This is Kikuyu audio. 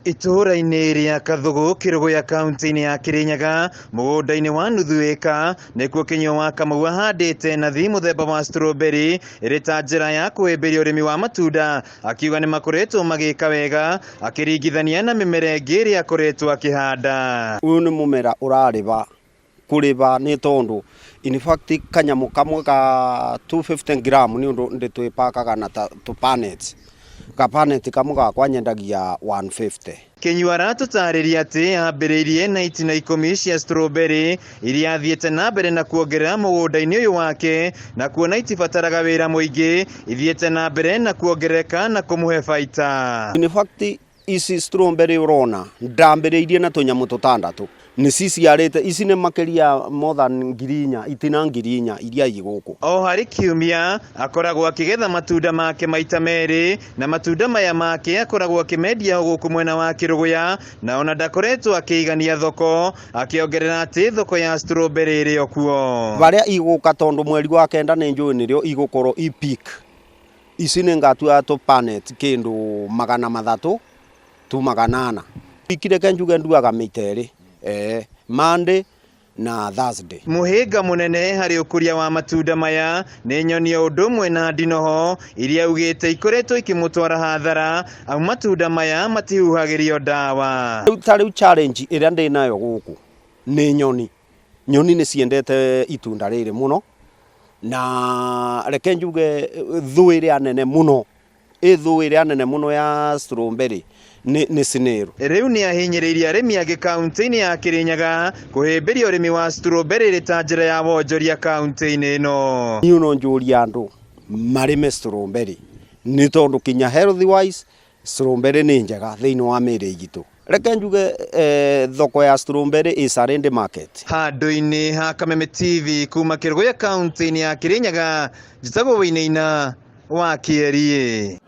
Itũũra-inĩ rĩa Kathũgũ, Kĩrũgũya kaunti-inĩ ya Kĩrĩnyaga, mũgũnda-inĩ wa nuthu ĩka, nĩkuo Kĩnyua wa Kamau ahandĩte nathi mũthemba wa strawberry ĩrĩ ta njĩra ya kũhĩmbĩria ũrĩmi wa matunda, akiuga nĩ makoretwo magĩka wega akĩringithania na mĩmera ĩngĩ ĩrĩa akoretwo akĩhanda. Ũyũ nĩ mũmera ũrarĩba kũrĩba nĩ tondũ in fact kanyamũ kamwe ka 250 gram nĩ ũndũ ndĩtwĩpakaga na tũ punnets, ka punnet kamwe gakwa nyendagia 150. Kĩnyua aratũtarĩria atĩ ambĩrĩirie na itina 10 cia strawberry iria athiĩte na mbere na kuongerera mũgũnda-inĩ ũyũ wake, na kuona itibataraga wĩra mũingĩ, ithiĩte na mbere na kuongerereka na kũmũhe baita. In fact ici strawberry ũrona ndambĩrĩirie na tũnyamũ tũtandatũ, nĩ ciciarĩte ici nĩ makĩria more than 4,000, itina 4,000 iria i gũkũ. O harĩ kiumia akoragwo akĩgetha matunda make maita merĩ, na matunda maya make akoragwo akĩmendia o gũkũ mwena wa Kĩrũgũya, na ona ndakoretwo akĩigania thoko, akĩongerera atĩ thoko ya strawberry ĩrĩ o kuo. Harĩa igũka tondũ mweri wa 9 nĩ njũĩ nĩrĩo igũkorwo i peak. Ici nĩ ngatua tũ punnet kĩndũ 300 tu 400. Wiki reke njuge nduaga mĩita ĩrĩ, Monday na Thursday. Mũhĩnga mũnene harĩ ũkũria wa matunda maya nĩ nyoni o ũndũ ũmwe na ndinoho iria augĩte ikoretwo ikĩmũtwara hathara, amu matunda maya matihuhagĩrio ndawa. Rĩu ta rĩu challenge ĩrĩa ndĩ nayo gũkũ nĩ nyoni. Nyoni nĩ ciendete itunda rĩrĩ mũno, na reke njuge thũ ĩrĩa nene mũno, ĩ thũ ĩrĩa nene mũno ya strawberry nĩ snail. Rĩu nĩ ahinyĩrĩirie arĩmi angĩ kaunti-inĩ ya Kĩrĩnyaga kũhĩmbĩria ũrĩmi wa strawberry ĩrĩ ta njĩra ya wonjoria kaunti-inĩ ĩno. Niĩ no njũrie andũ marĩme strawberry nĩ tondũ kinya health wise strawberry nĩ njega thĩinĩ wa mĩĩrĩ itũ. Reke njuge thoko ya strawberry is a ready market. Handũ-inĩ ha Kameme TV kuma Kĩrũgũya kaunti-inĩ ya Kĩrĩnyaga, njĩtagwo Wainaina wa Kĩeriĩ.